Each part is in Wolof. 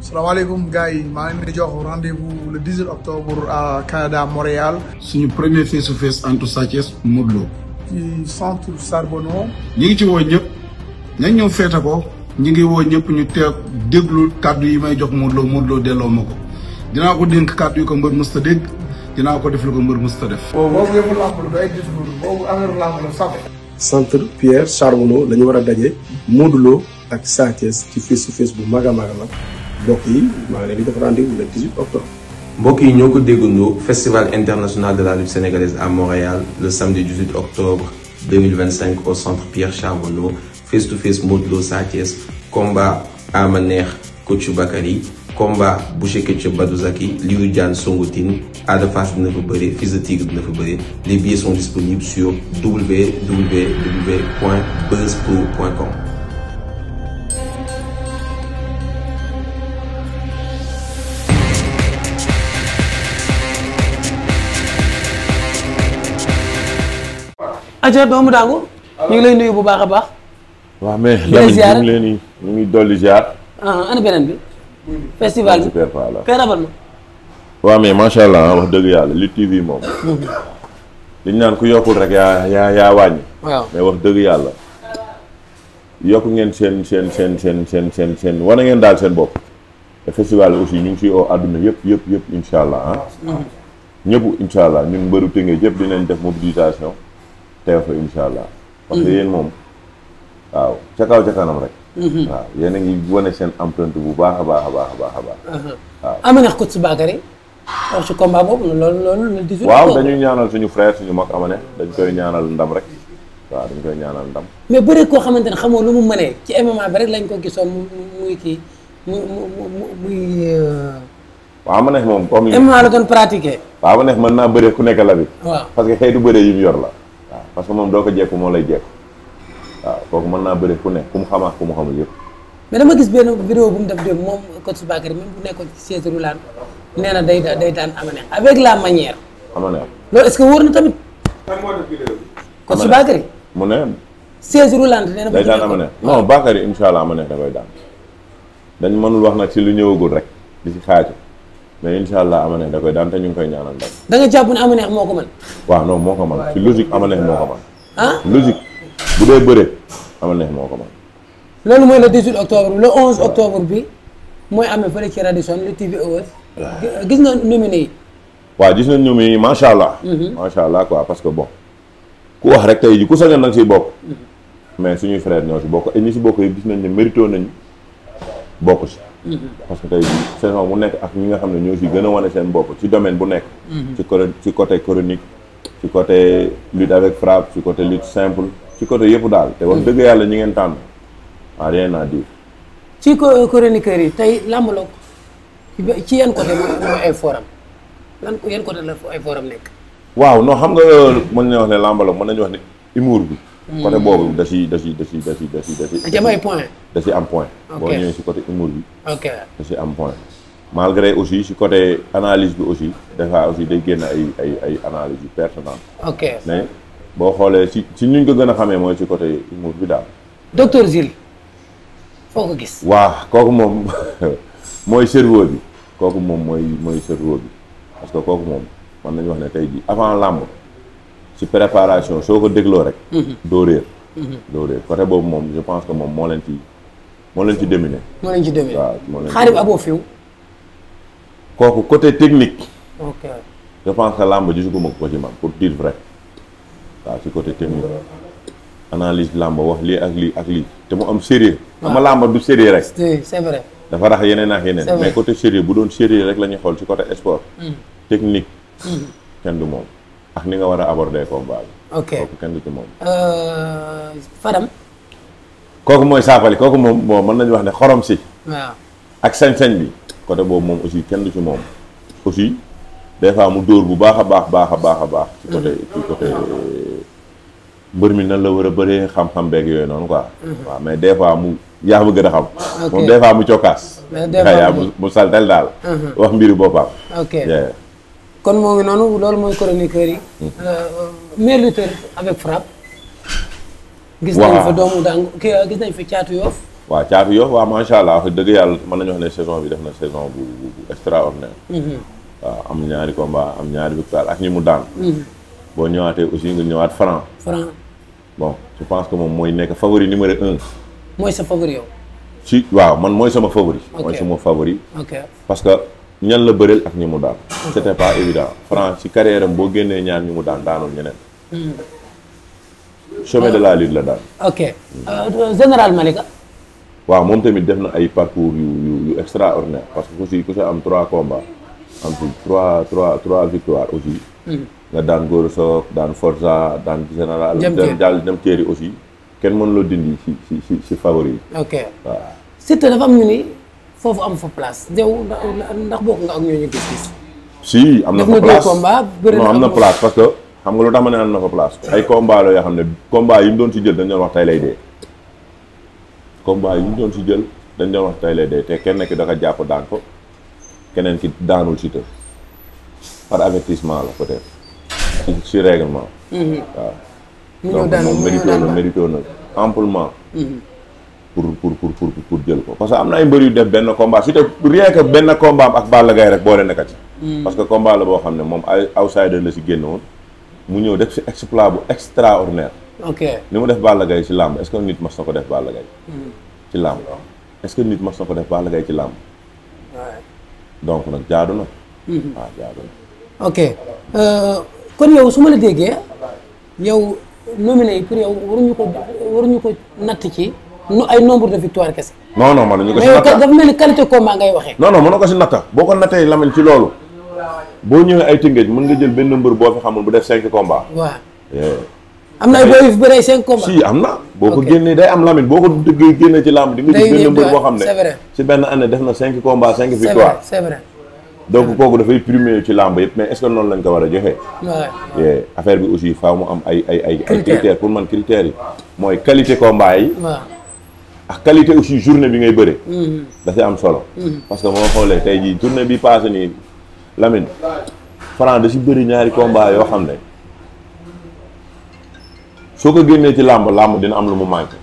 salaamaaleykum gars yi maa ngi leen di jox rendez-vous le 18 octobre à Canada Montréal. suñu premier face to face entre Sa Thiès Modou Lo. ci centre Charbonneau. ñi ngi ci woo ñëpp nañ ñëw feete ko ñi ngi woo ñëpp ñu teew déglu kàddu yi may jox Modou Lo delloo ma ko dinaa ko dénk kàddu yi ko mbër mës ta dégg dinaa ko def lu ko mbër mës ta def. boobu yëpp lamb la doy discours boobu affaire lamb la sax. centre Pierre Charbonneau la ñu war a daje Modou Lo ak Sa Thiès ci face to face bu mag a mag a mag mbokk yi maa ngi leen di def rendez-vous le 18 octobre. mbokk yi ñoo ko déggandoo festival international de la lutte sénégalaise à Montréal le samedi 18 octobre 2025 au centre Pierre Charbonneau face to face Modou Lo Sa Thiès combat ama neex coach Bakary combat Boucher Ketchup Badou Zaki Liu Diane Songotine Ada Fass dina fa bëre Fils de Tigre dina fa bëre les billets sont disponibles sur www.buzzpro.com. aja doomu daangu ñu ngi lay nuyu bu baax a baax. waaw mais Lamine ñu ngi dolli ziar. ana beneen bi. festival bi kay rabal ma. waaw mais macha allah wax dëgg yàlla Lutte TV moom. liñ naan ku yokkul rek yaa wàññi. waaw mais wax dëgg yàlla yokk ngeen seen wane ngeen daal seen bopp. te festival aussi ñu ngi ciy oo àdduna yëpp incha allah ah. ñëpp incha allah ñun mbëru Tëngéej yëpp dinañ def mobilisation. teew fa incha allah. parce que yéen moom waaw ca kaw ca kanam rek. waaw yéen a ngi wane seen empreinte bu baax a baax. waaw ama neex coach Bakary wax ci combat boobu loolu le 18. waaw dañuy ñaanal suñu frère suñu mag ama neex dañ koy ñaanal ndam rek waaw dañ koy ñaanal ndam. mais bëre koo xamante ne xamoo lu mu mënee ci MMA bi rek lañ ko gisoon muy kii muy. waaw ama neex moom comme. MMA la doon pratiquer. waaw ama neex mën naa bëre ku nekk la bi. waaw parce que xeetu bëre yi mu yor la. waaw parce que moom doo ko jekku moo lay jekku waaw kooku mën naa bëre ku ne ku mu xamaa ku mu xamul yëpp. mais dama gis benn vidéo bu mu def démb moom coach Bakary même bu nekkoon ci chaise roulante nee na day daan ama neex avec la manière. ama neex loolu est-ce que wóor na tamit. kan moo def vidéo bi. coach Bakary. mu ne. chaise roulante nee na day daan ama neex non Bakary incha allah ama neex da koy daan dañ mënul wax nag ci lu ñëwagul rek di ci xaaju mais incha allah ama neex da koy daan te ñu ngi koy ñaanal ndam. da nga jàpp ne ama neex moo ko mën. waaw non moo ko mën ci logique ama neex moo ko mën. ah logique bu dee bëre ama neex moo ko mën. loolu mooy le 18 octobre le 11 octobre bi mooy amee fële ci Radisson Lutte TV Awards. gis nga nominé yi. waaw gis nañ nominé yi macha allah. macha allah quoi parce que bon ku wax rek tey ji ku sañoon nag si bokk. mais suñuy frère ñoo si bokk et ñi si bokk yi gis nañ ne mérito nañ bokk si. parce que tey jii saison bu nekk ak ñi nga xam ne ñoo si gën a wane seen bopp ci domaine bu nekk. ci côté chronique ci côté lutte avec frappe ci côté lutte simple ci côté yëpp daal te wax dëgg yàlla ñi ngeen tànn rien à dire. ci chroniqueurs yi tey làmb la ci yan côté mooy ay forum yan côté la ay forum nekk. waaw non xam nga mën nañu wax ne làmb la mën nañu wax ne humour bi. côté boobu da si am ay point. da si am point. ok boo ñëwee si côté humour bi. ok da si am point. malgré aussi si côté analyse bi aussi des fois aussi day génn ay analyse yu pertinente. ok mais boo xoolee si ñu ko gën a xamee mooy si côté humour bi daal. docteur Zil foo ko gis. waaw kooku moom mooy cerveau bi kooku moom mooy cerveau bi parce que kooku moom mën nañu wax ne tey jii avant làmb ci préparation soo ko dégloo rek. doo réer. doo réer côté boobu moom je pense que moom moo leen ci dominé. moo leen ci dominé waaw moo leen ci Xaadim Abo Fiw. kooku côté technique. ok je pense que làmb gisuguma ko ci man pour dire vrai waaw ci côté technique analyse làmb wax lii ak lii te mu am sérieux. waaw xam nga làmb du sérieux rek. c'est vrai. dafa rax yeneen ak yeneen. mais côté sérieux bu doon sérieux rek la ñuy xool ci côté sport. technique. kenn du moom ak ni nga war a aborder combat bi. ok kooku kenn du ci moom. Fadam. kooku mooy saafali kooku moom bon mën nañu wax ne xorom si. waaw ak sañ-sañ bi. côté boobu moom aussi kenn du ci moom. aussi des fois mu dóor bu baax a baax. ci côté mbër mi nan la war a bëree xam-xam beeg yooyu noonu quoi. waaw mais des fois mu yaa ma gën a xam. ok moom des fois mu cokkaas. mais des fois mu saltel daal. wax mbiru boppam. ok kon moo ngi noonu loolu mooy chroniqueur yi. meilleur lutteur avec frappe. gis nañ fa doomu daangu gis nañ fa caatu Yoff. waaw Caatu Yoff waaw macha allah wax dëgg yàlla mën nañu wax ne saison bi def na saison bu extraordinaire. waaw am ñaari combat am ñaari victoire ak ñi mu daan. boo ñëwaatee aussi nga ñëwaat Franc. bon je pense que moom mooy nekk favori numéro 1. mooy sa favori yow. ci waaw man mooy sama favori. mooy sama favori. parce que ñan la bëreel ak ñi mu daan. c'était pas évident Franc ci carrière am boo génnee ñaar ñi mu daan daanul ñeneen. chemin de la lutte la daan. ok général Malika. waaw moom tamit def na ay parcours yu extraordinaire parce que aussi ku si am 3 combats am ci 3 victoires aussi. nga daan Gora Sock daan Forza daan général. dem Thierry aussi kenn mën loo dindi ci favori yi. ok waaw. Siteu dafa am ñu ni foofu am fa place yow ndax bokk nga ak ñooñu gis-gis. si am na fa place non am na place parce que xam nga lu tax ma ne am na fa place. ay combats la yoo xam ne combats yi mu doon si jël dañ doon wax tey lay dee. combat yi ñu doon si jël dañ doon wax tey lay dee te kenn ki da ko jàpp daan ko keneen ki daanul Siteu par avertissement la peut-être si règlement. waaw. donc moom mérito na amplement. pour jël ko parce que am na ay mbër yu def benn combat Siteu rien que benn combat ak Balla Gaye rek boole nekkat ci. parce que combat la boo xam ne moom ay outsider la si génnoon mu ñëw def si exploit bu extraordinaire. ok ni mu def Balla Gaye ci làmb est-ce que nit mas na ko def Balla Gaye ci làmb est-ce que nit mas na ko def Balla Gaye ci làmb donc nag jaadu na waaw jaadu na ok kon yow su ma la déggee yow nominé yi pour yow waruñu ko natt ci ay nombre de victoire kese non man ñu ko si natta mais dafa mel ni qualité combat ngay waxee non mën na ko si natta boo ko nattee Lamine ci loolu boo ñëwee ay Tëngéej mën nga jël benn mbër boo fi xamul bu def 5 combats waaw am na ay booy yu fi bëree 5 combats. si am na. boo ko génnee day am Lamine boo ko dëggee génnee ci làmb di nga gis benn mbër boo xam ne c'est vrai si benn année def na 5 combats 5 victoires. c'est vrai donc kooku dafay primer ci làmb yëpp mais est-ce que noonu lañ ko war a joxe. waaw affaire bi aussi faaw mu am ay critères pour man critères yi. mooy qualité combat yi. waaw ak qualité aussi journée bi ngay bëre. dafay am solo. parce que moo xoolee tey jii journée bi passé nii Lamine Franc da si bëri ñaari combat yoo xam ne. soo ko génnee ci làmb dina am lu mu manqué.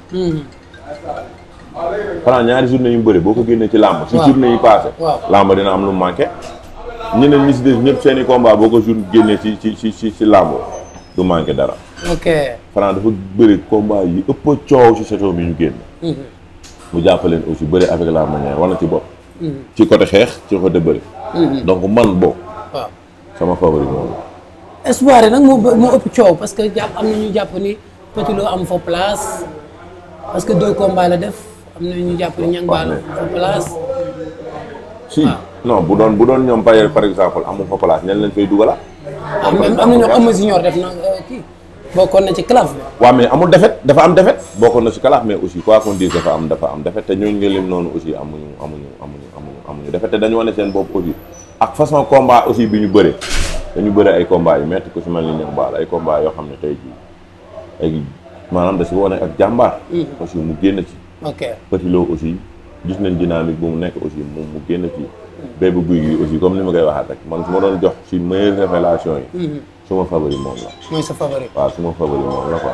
Franc ñaari journée yu mu bëri boo ko génnee ci làmb. si journée yi passé làmb dina am lu mu manqué. ñeneen ñi si des ñëpp seen i combat boo ko génnee ci làmb du manqué dara. ok Franc dafa bëri combat yi ëpp coow ci saison bi ñu génn. mu jàppaleen aussi bëri avec la manière wala ci bopp. ci côté xeex ci côté bëri. donc man boobu. waaw sama favori moom espoir yi nag moo ëpp coow parce que am na ñu jàpp ni Petit Lo am fa place parce que 2 combats la def am na ñu jàpp ni Niang Ballo am fa place. si non bu doon ñoom par exemple amul fa place ñan lañ fay dugala. am na ñoom am junior def na kii bokkoon na ci calaf bi. waaw mais amul défaite dafa am défaite bokkoon na ci calaf mais aussi quoi qu'on dise dafa am défaite te ñooñu nga lim noonu aussi amuñu défaite te dañu wane seen bopp aussi ak façon combat aussi bi ñu bëree. dañu bëri ay combats yu metti ko si mel ni Niang Ballo ay combats yoo xam ne tey jii ay maanaam da si wane ak jàmbaar. aussi mu génn ci. ok Petit Lo aussi gis nañ dynamique bu mu nekk aussi mu génn ci. Bébé Gouy Gui aussi comme ni ma koy waxaat rek man su ma doon jox ci meilleure révélation yi. suma favori moom la. mooy sa favori. waaw suma favori moom la quoi.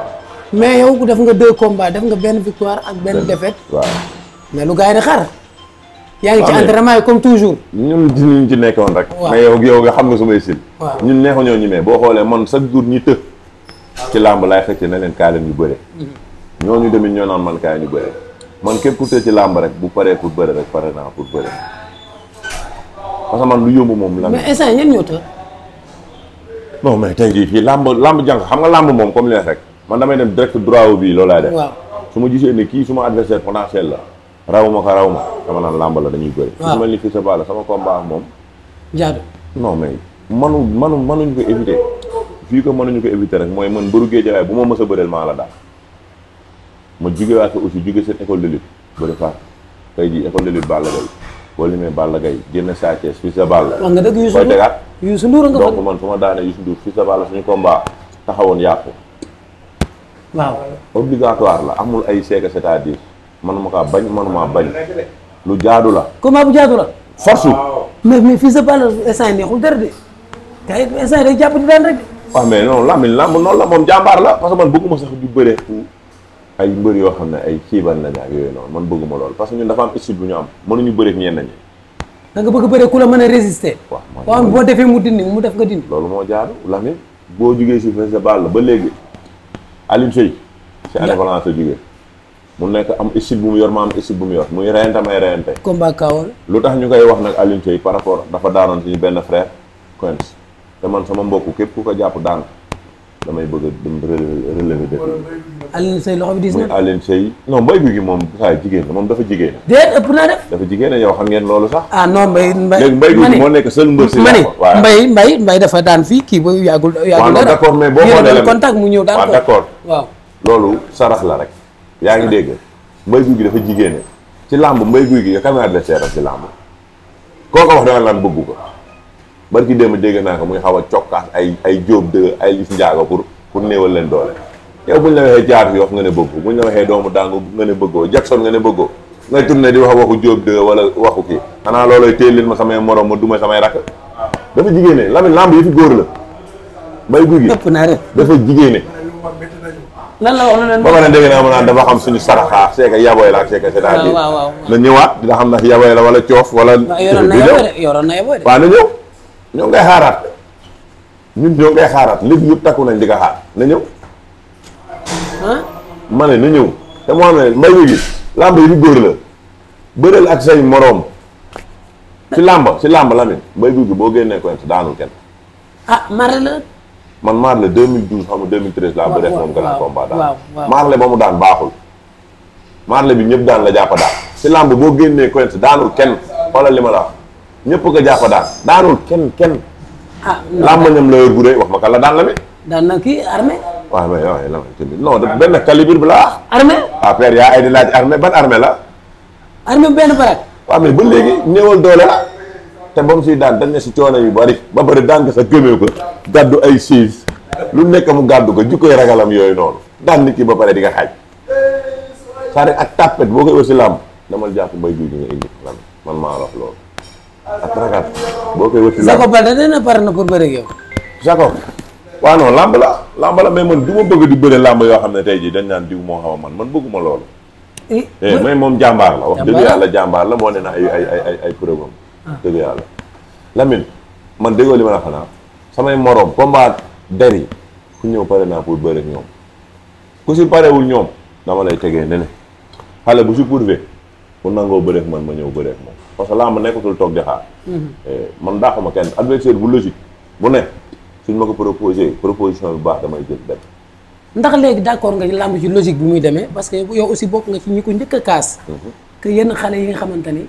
mais yow def nga 2 combats def nga benn victoire ak benn défaite. waaw mais lu gars yi di xaar. yaa ngi ci entraînement yi comme toujours. ñun dinañ ci nekkoon rek. mais yow nga xam nga sumay sil. ñun neexuñoo ñu mais boo xoolee man chaque jour ñi të. ci làmb laay xëcc na leen kaay leen ñu bëre. ñooñu tamit ñoo naan man kaay ñu bëre. man képp ku të ci làmb rek bu paree pour bëre rek pare naa pour bëre. parce que man lu yomb moom la. mais instant ñenn ñoo të. non mais tey jii fii làmb jàng xam nga làmb moom comme lees rek man damay dem direct droit au but loolu laay def. waaw su ma gisee ne kii suma adversaire potentiel la. raw ma dama naan làmb la dañuy bëri. waaw su mel ni fii sa Balla sama combat ak moom. jaadu. non mais mënuñu ko éviter fii ko mënuñu ko éviter rek mooy man bëru géejawaay bu ma mës a bëreel maa la daal. ma jugewaat aussi juge seen école de lutte bëri faat tey jii école de lutte Balla Gaye boo limee Balla Gaye génn Sa Thiès fii sa Balla. wax nga dëgg Youssou Ndour nga donc man su ma daanee Youssou Ndour fii sa Balla suñu combat taxawoon yàqu. waaw obligatoire la amul ay seega c'est-à-dire. manuma kaa bañ manuma bañ lu jaadu la. comment bu jaadu la. force. mais fii sa Balla instant yii neexul dara de kay instant yii day jàpp di daan rek. waaw mais non lamb noonu la moom jàmbaar la parce que man bëgguma sax du bëree ay mbër yoo xam ne ay xiibal nañ ak yooyu noonu man bëgguma loolu parce que ñun dafa am style bu ñu am mënuñu bëreeg ñenn ñi. da nga bëgg bëre ku la mën a résister. waaw boo defee mu dindi mu def nga dindi. loolu moo jaadu Lamine boo jugee si Fils de Balla ba léegi Alioune Seye si année balance la jugee mu nekk am style bu mu yor ma am style bu mu yor muy reyante may reyante. combat kawoon. lu tax ñu koy wax nag Alioune Seye par rapport dafa daanoon suñu benn frère Quench te man sama mbokk képp ku ko jàpp daan damay bëgg a dem relever dëkk Alioune Seye loxo bi diis na. muy Alioune Seye non Mbaye Gouy Gui moom saa jigéen la moom dafa jigéen. déet ëpp naa def. dafa jigéen yow xam ngeen loolu sax. ah non Mbaye léegi Mbaye Gouy Gui moo nekk seul mbër si Mbaye dafa daan fii kii ba yàggul dara. d'accord mais boo xoolee contact mu ñëw daan ko d'accord waaw loolu sarax la rek yaa ngi dégg Mbaye Gouy Gui dafa jigéene ci làmb Mbaye Gouy Gui kan nga adversaire ci làmb koo ko wax danga laan bëggu ko barki démb dégg naa ko muy xaw a cokkaas ay jóob de ay lis njaago pour néewal leen doole yow buñ la waxee jaar Yoff nga ne bëggu buñ la waxee doomu daangu nga ne bëggoo Jackson nga ne bëggoo ngay tourné di wax waxu jóob de wala waxu kii xanaa looloy téel leen ma samay morom ma duma samay rakk dafa jigéene Lamine lamb yi fi góor la Mbaye Gouy Gui dafa jigéene lan la wax lu leen ba pare dégg naa ma naan dafa xam suñu saraxaa seeka yaboy la ak seeka c'est-à-dire na ñëwaat dina xam ndax yaboy la wala coof wala yoroon na yaboy de waaw na ñëw ñoo ngay xaaraat ñun ñoo ngay xaaraat léegi yëpp takku nañ di ko xaar na ñëw ma ne na ñëw te moo xam ne Mbaye Gouy Gui làmb yi di góor la bëreel ak say moroom ci làmb Lamine Mbaye Gouy Gui boo génnee ko daanul kenn mare la man Marley 2012 xam nga 2013 laa bëreek moom grand combat daan Marley ba mu daan baaxul Marley bi ñëpp daan la jàppa daan ci làmb boo génnee ko daanul kenn xoolal li ma la wax ñëpp ko jàppa daan daanul kenn làmb ñam la yor bu rëy wax ma kan la daan la mi daan na kii armée waaw mais waaw la tamit non benn calibre bi la armée waaw père yaa ay di laaj armée ban armée la armée benn barak waaw mais ba léegi néewal doole la te ba mu siy daan dañ ne si coono yu bari ba bari daan nga sa gëmee ko gàddu ay siis lu nekk mu gàddu ko jikkoy ragalam yooyu noonu daan nit ki ba pare di nga xaaj c'est-à-dire ak tàppet boo koy wër si làmb damal jàpp Mbaye Gouy Gui nga indi man maa la wax loolu ak ragal boo koy wër si làmb Jacob Baldé dana pare na pour bëre ak yow Jacob waaw non làmb la mais man du ma bëgg di bëre làmb yoo xam ne tey jii dañ naan diw moo xam man bëgguma loolu mais moom jàmbaar la wax dëgg yàlla jàmbaar la moo ne na ay preuve am dëgg yàlla Lamine man déggoo li ma la xanaa samay morom combat der yi ku ñëw pare naa pour bëre ak ñoom ku si parewul ñoom dama lay tegee ne xale bu si pourvé bu nangoo bëre ak man ma ñëw bëre ak moom parce que làmb nekkatul toog di xaar man daaxuma kenn adversaire bu logique bu ne suñ ma ko proposition bu baax damay jël dem ndax léegi d'accord nga làmb ci logique bi muy demee parce que yow aussi bokk nga ci ñi ko njëkk a kaas que yenn xale yi nga xamante ni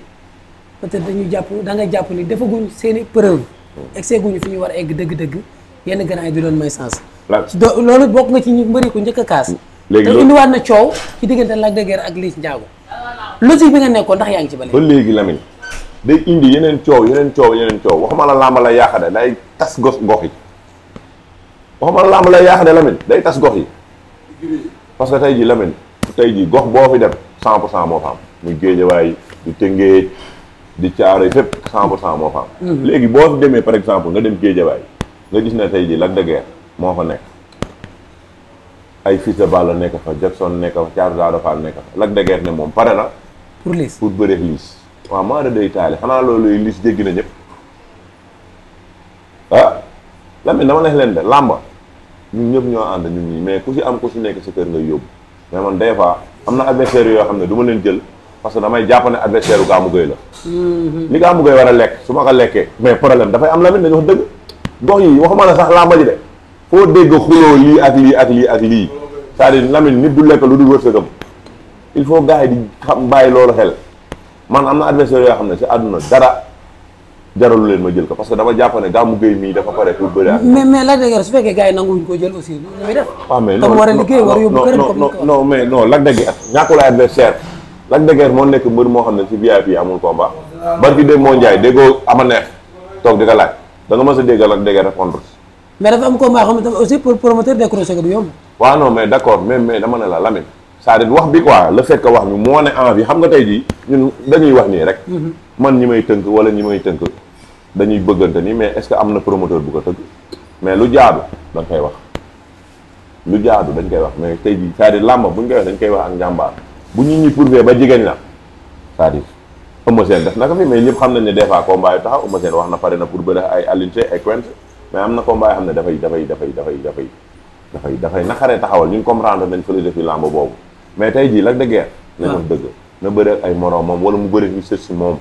peut-être dañuy da nga jàpp ni defaguñ seen i preuve excès guñu fi ñu war a egg dëgg-dëgg yenn gànnaay di doon may sens loolu bokk nga ci ñi mbëri ko njëkk a kaas léegi te indiwaat na coow ci diggante Lac de Guiers ak Liss Ndiago logique bi nga nekkoon ndax yaa ngi ci ba léegi Lamine day indi yeneen coow waxuma la làmb la yaaxade day tas gox yi waxuma la làmb la yaaxade Lamine day tas gox yi parce que tey ji Lamine tey ji gox boo fi dem 100% moo fa am muy Géejawaay di Tëngéej di Caaroy fépp 100% moo fa am léegi boo fi demee par exemple nga dem Géejawaay nga gis ne tey ji Lac de Guiers moo fa nekk ay Fils de Balla nekk fa Jackson nekk fa Thiatou Daouda Fall nekk fa Lac de Guiers ne moom pare na pour bëreex Liss waaw maa da day taali xanaa loolu Liss jéggi na ñëpp Lamine dama neex leen de làmba ñun ñëpp ñoo ànd ñun ñi mais ku si am ku si nekk sa kër ngay yóbbu mais man des fois am na adversaire yoo xam ne du ma leen jël parce que damay jàpp ne adversaire u Gamou Gueye la li Gamou Gueye war a lekk su ma ko lekkee mais problème dafay am Lamine dañu wax dëgg gox yi waxuma la sax làmba ji de foo dégg xuloo lii ak lii ak lii ak lii c'est-à-dire Lamine nit du lekk lu dul wërsëgam il faut gars yi di xam bàyyi loolu xel man am na adversaire yoo xam ne si àdduna dara jaralu leen ma jël ko parce que dama jàpp ne Gamou Gueye mii dafa pare pour bëri ak mais Lac de Guiers su fekkee gars yi nanguwuñ ko jël aussi lu muy def waaw mais comme war a liggéey war a yóbbu kër non mais non Lac de Guiers ñàkkul ay adversaire Lac de Guiers moo nekk mbër moo xam ne si VIP amul combat barki dé moo njaay déggoo ama neex toog di ko laaj da nga mës a dégg Lac de Guiers répondre mais dafa am combat xam ne aussi pour promoteur décroché ko du yomb waaw non mais d'accord mais dama ne la Lamine c'est-à-dire wax bi quoi le fait que wax bi moo ne envie xam nga tey jii ñun dañuy wax nii rek man ñi may tënk wala ñi may tënk dañuy bëggante nii mais est-ce que am na promoteur bu ko tëgg mais lu jaadu da nga koy wax lu jaadu dañ koy wax mais tey jii c'est-à-dire làmb buñ koy wax dañ koy wax ak njàmbaar bu ñu ñi prouvé ba jigéen la c'est-à-dire Eumeu Sène def na ko fi mais ñëpp xam nañ ne des fois combat yu taxaw Eumeu Sène wax na pare na pour bëre ay Alioune Sèye ay Quench mais am na combat yoo xam ne dafay naxaree taxawal ñun comprendre nañ philosophie làmb boobu mais tey jii Lac de Guiers nañ wax dëgg na bëre ak ay moroom moom wala mu bëre ñu sës si moom.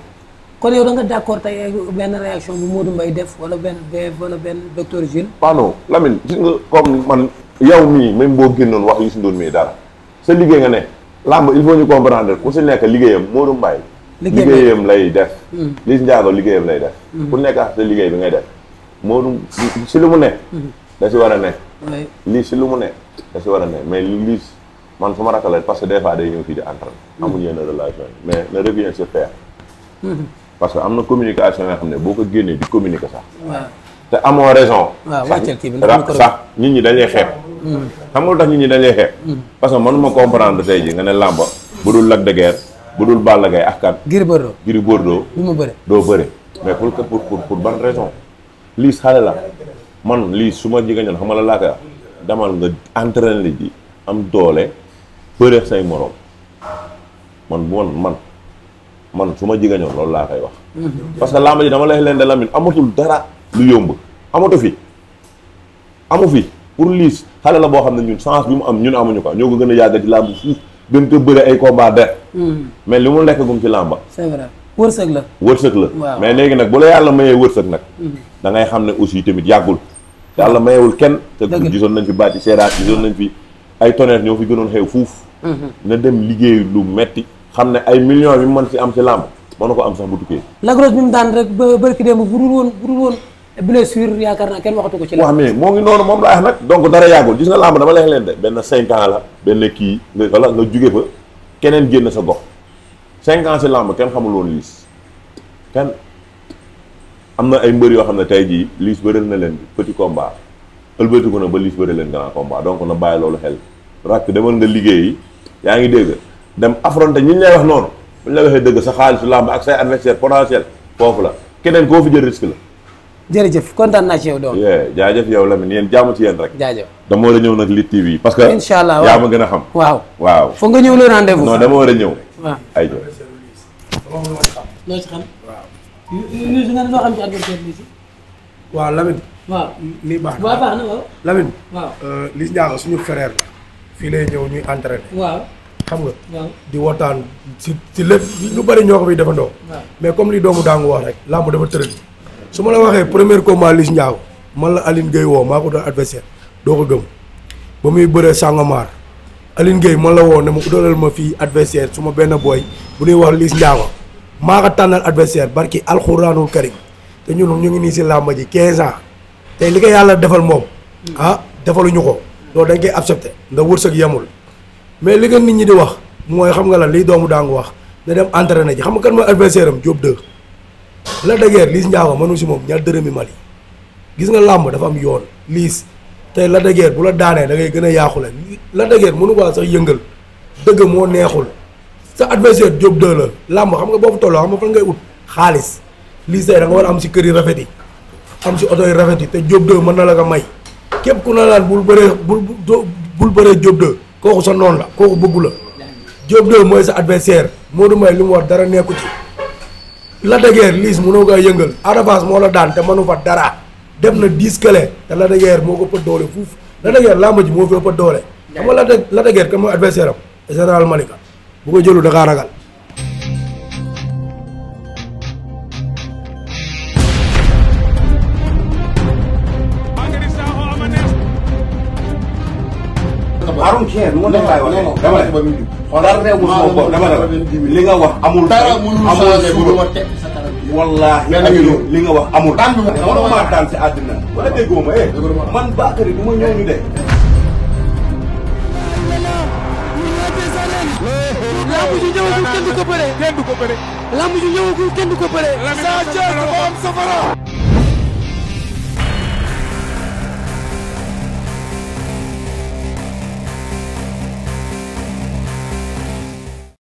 kon yow da nga d'accord tey benn réaction bu Modou Mbaye def wala benn docteur Gilles. pardon Lamine gis nga comme man yow mii même boo génnoon wax Youssou Ndour mii dara sa liggéey nga ne làmb il faut ñu comprendre ku si nekk liggéeyam Modou Mbaye liggéeyam lay def. Liss Ndiago liggéeyam lay def. ku nekk sa liggéey bi ngay def Modou si lu mu ne. da si war a ne. lii si lu mu ne da si war a ne mais Liss man su ma rakkale parce que des fois day ñëw fii di entraîner. amuñu yenn relation mais ne revient sur terre. parce que am na communication yoo xam ne boo ko génnee di communiquer sax. te amoo raison. sax nit ñi dañuy xeeb. xam nga lu tax nit ñi dañuy xeeb. parce que mënuma comprendre tey ji nga ne làmba bu dul Lac de Guiers bu dul Balla Gaye ak kan. Gris Bordeaux. du ma bëre. doo bëre mais pour ban raison. Liss xale la man Liss su ma jigéen xam nga la laa koy wax demal nga entraîner ji am doole bëre say morom man su ma jigéen loolu laa koy wax. parce que làmb ji dama lay leen de Lamine amatul dara lu yomb amatu fi amu fi pour Liss xale la boo xam ne ñun chance bi mu am ñun amuñu ko ñoo ko gën a yàgg ci làmb fuuf gën ko bëre ay combat def mais li mu nekk gum ci làmba c'est vrai wërsëg la mais léegi nag bu la yàlla mayee wërsëg nag da ngay xam ne aussi tamit yàggul yàlla mayewul kenn te gisoon nañ fi bàcci seeraat gisoon nañ fi ay tonnerre ñoo fi gënoon xew fuuf na dem liggéey lu metti xam ne ay millions bi mu mën si am si làmb mën na ko am sax bu tukkee Lac Rose bi mu daan rek ba bërki démb bu dul woon blessure yaakaar naa kenn waxatu ko ci la wax mais moo ngi noonu moom laa wax nag donc dara yàggul gis nga làmb dama leex leen de benn 5 ans la benn kii nga wala nga jóge fa keneen génn sa gox 5 ans si làmb kenn xamul woon Liss kenn am na ay mbër yoo xam ne tey jii Liss bëreel na leen petit combat ëlbatiku na ba Liss bëreel leen grand combat donc na bàyyi loolu xel rakk demal nga liggéeyi yaa ngi dégg dem affronter ñi lay wax noonu bu ñu la waxee dëgg sa xaalisu làmb ak say adversaire potentiel foofu la keneen koo fi jël risque la. jërëjëf kontaan naa ci yow doon. jaajëf yow Lamine yéen jaamu ci yéen rek. jaajëf dama war a ñëw nag Lutte TV parce que. incha allah yaa ma gën a xam. waaw foog nga ñëw le rendez-vous. non dama war a ñëw. waaw ay loo ci xam. Youssou nga ne loo xam ci adversaire bi si. waaw Lamine. waaw lii baax na waaw baax na waaw. Lamine. waaw Liss Ndiago suñu frère la. fii lay ñëw ñuy entraîner. waaw. xam nga. waaw di waxtaan si lépp lu bëri ñoo ko fiy defandoo. mais comme li doomu daangu wax rek làmb dafa tëral. su ma la waxee premier combat Liss Ndiago man la Aline Gueye woo maa ko doon adversaire doo ko gëm ba muy bëree Sangomar Aline Gueye man la woo ne ma udalal ma fii adversaire su ma benn booy bu ñuy wax Liss Ndiago maa ko tànnal adversaire barki alxuraanul karim te ñun ñu ngi nii si làmb ji 15 ans te li ko yàlla defal moom defaluñu ko loolu dañ koy accepté ndax wërsëg yemul mais li nga nit ñi di wax mooy xam nga la liy doomu daangu wax na dem entraîné ji xam nga kan mooy adversaire am Diop 2 Lac de Guiers Liss Ndiago mënu si moom ñaar dërëmi Mali gis nga làmb dafa am yoon Liss tey Lac de Guiers bu la daanee da ngay gën a yaaxule Lac de Guiers mënu ko sax yëngal dëgg moo neexul sa adversaire Diop 2 la làmb xam nga boo fa tolloo xam nga fan ngay ut xaalis Liss tey da nga war a am si kër yi rafet yi am si oto yi rafet yi te Diop 2 mën na la ko may képp ku na laan bul bëree Diop 2 kooku sa noonu la kooku bëggu la Diop 2 mooy sa adversaire Modou Mbaye li mu wax dara nekku ci Lac de Guiers Liss mënoo koy yëngal Ada Fass moo la daan te mënu fa dara def na 10 kële te Lac de Guiers moo ko ëpp doole fuuf Lac de Guiers làmb ji moo fi ëpp doole xam nga Lac de Guiers kan mooy adversaire am général Malika bu ko jëlu da kaa ragal. Aaron Thier nu ma leen laay waxee dama ne xoolal réew mu sama bopp dama ne li nga wax amul wallaahi li nga wax amul man maa daan si àddina wala déggoo ma man Bakary du ma ñëw ñu de lamb ju ñëwagul kenn du ko bëre lamb ju ñëwagul kenn du ko bëre